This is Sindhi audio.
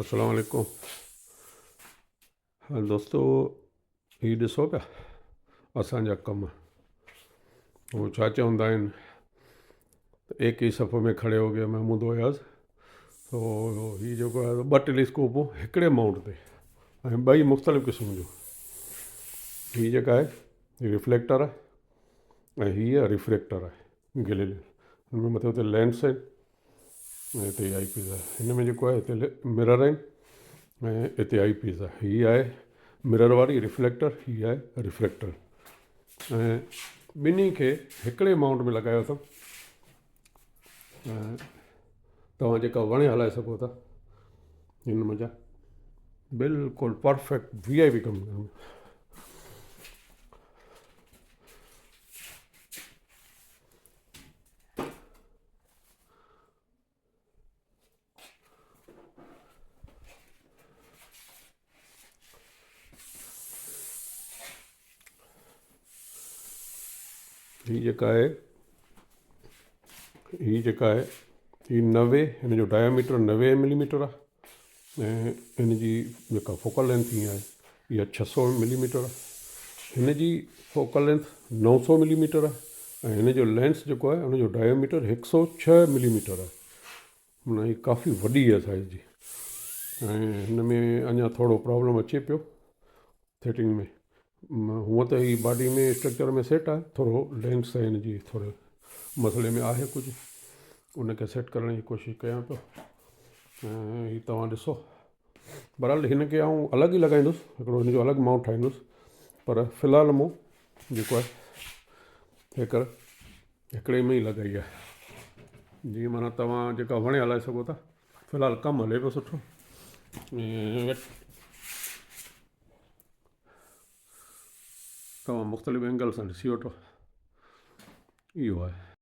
السلام عليڪم ها دوستو هي ڏسو پيا اسان جا ڪم هو ڇا چوندا آهن ته ايڪ ئي صف ۾ کڙي هو گيا محمود اياز تو هي جيڪو آهي ٻه ٽيليسڪوپون هڪڙي مائونٽ تي ۽ ٻئي مختلف قسم جون. هي جيڪا آهي هي ريفليڪٽر آهي ۽ هي ريفريڪٽر آهي گليلي هن ۾ مٿي اتي لينس آهن ۽ هتي آئي پيس آهي. هن ۾ جيڪو آهي هتي مرر آهن ۽ هتي آئي پيس آهي. هي آهي مرر واري ريفليڪٽر، هي آهي ريفريڪٽر ۽ ٻنهي کي هڪڙي مائونٽ ۾ لڳايو اٿم ۽ توهان جيڪا وڻي هلائي سگهو ٿا. هن منجهان بلڪل پرفيڪٽ وي آئي پي ڪم. هي جيڪا آهي هي جيڪا آهي هي 90 هن جو ڊاياميٽر 90 ملي ميٽر آهي ۽ هن جي جيڪا فوڪل لينٿ هيئن آهي اها 600 ملي ميٽر آهي. هن جي فوڪل لينٿ 900 ملي ميٽر آهي ۽ هن جو لينس جيڪو آهي ان جو ڊاياميٽر 106 ملي ميٽر آهي. معنيٰ هي ڪافي وڏي آهي سائيز جي ۽ هن ۾ اڃا ٿورو پرابلم اچي پيو سيٽنگ ۾. هونء ته هي باڊي ۾ اسٽرڪچر ۾ سيٽ آهي ٿورو لينس آهي هن جي ٿورو مسئلي ۾ آهي ڪجهه ان کي سيٽ ڪرڻ جي ڪوشش ڪيان پيو ۽ هي توهان ڏسو بهرحال هن کي آئون الڳ ئي لڳائيندس هڪڙو هن جو الڳ مائونٽ ٺاهيندس پر في الحال مون جيڪو آهي هيڪر هڪڙي ۾ ئي لڳائي آهي جيئن معنيٰ توهان جيڪا وڻي هلائي سگهو ٿا في الحال ڪم هلي پيو سٺو ۽ توهان مختلف اينگل سان ڏسي وٺو اهو آهي.